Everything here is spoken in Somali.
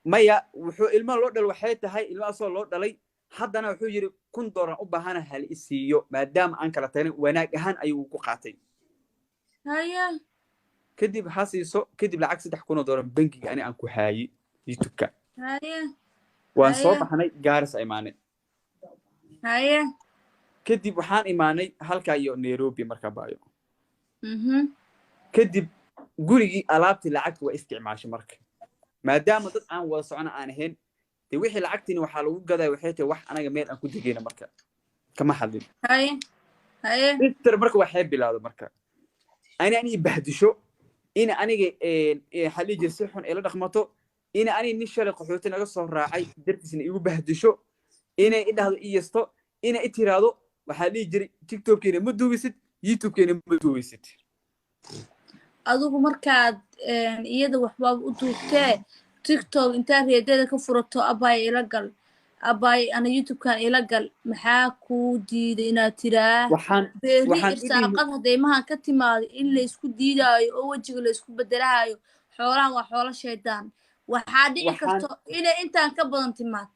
Maya, wuxuu ilmaha loo dhalay waxay tahay ilma asagoo loo dhalay. Haddana wuxuu yidhi $1000 u baahana hal i siiyo, maadaama aan kala tagnay. Wanaag ahaan ayuu ku qaatay. Kadib ha siiso. Kadib lacag $3000 bangiga ani aan ku haayey YouTube-ka. Waan soo baxnay, Gaaris imaanay. Kadib waxaan imaanay halkaa iyo Nairobi markaa baayo. Kadib gurigii alaabtii lacagta waa isticmaashay marka, maadaama dad aan wada socno aan ahayn. Dee wixii lacagtiina waxaa lagu gadaya waxay tahay wax anaga meel aan ku degayna marka kama hadlin. Haye haye Sister, marka waxay bilowda marka ani bahdisho, in aniga waxaa dhihi jiray si xun ila dhaqmato, in aniga nin shalay qaxooti naga soo raacay dartiisna igu bahdisho, inay i dhahdo, i yesto, inay i tiraahdo waxaa dhihi jiray TikTokkeena ma duubisid, YouTubekeena ma duubisid. Adigu markaad iyada waxbaaba u duubtee, TikTok intaa reedada ka furato, "Abaay ila gal, abaay ana YouTubekan ila gal," maxaa kuu diiday inaad tiraa? Waxaan Beeri waxaan u dhihi irsaaqad hadaymahan ka timaado in laysku diidaayo oo wejiga laysku bedelaayo. Xoolahan waa xoolo shaydaan. Waxaa dhici Waxaan karto inay intaan ka badan timaad.